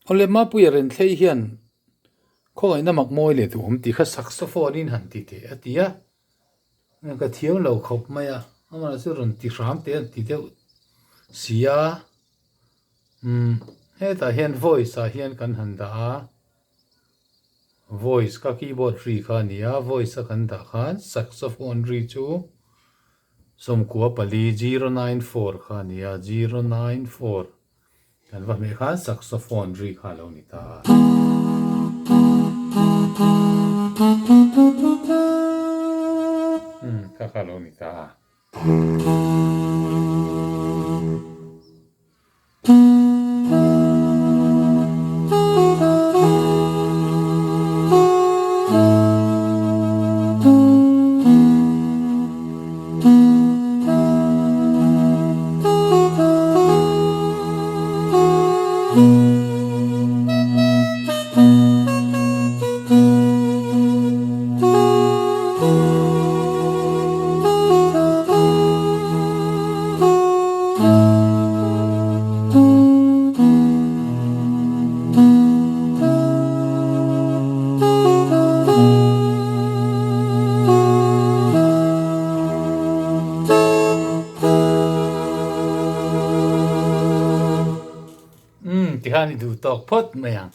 Awle Mapuia Renthlei hian khawngaihna mak mawi leh duhawm tih kha saxophone in han ti teh a ti a, ka thiam lo khawp mai a, amah chu rawn ti hram teh an ti deuh si a, umm hetah hian voice ah hian kan han dah a, voice ka keyboard ri kha a ni a, voice a kan dah khan saxophone ri chu 94 094 kha a ni a, 094. Kan va hmeh khan saxophone ri kha a lo ni ta a. Umm kha kha a lo ni ta a. Umm tikhan i duh tawk phawt mai ang.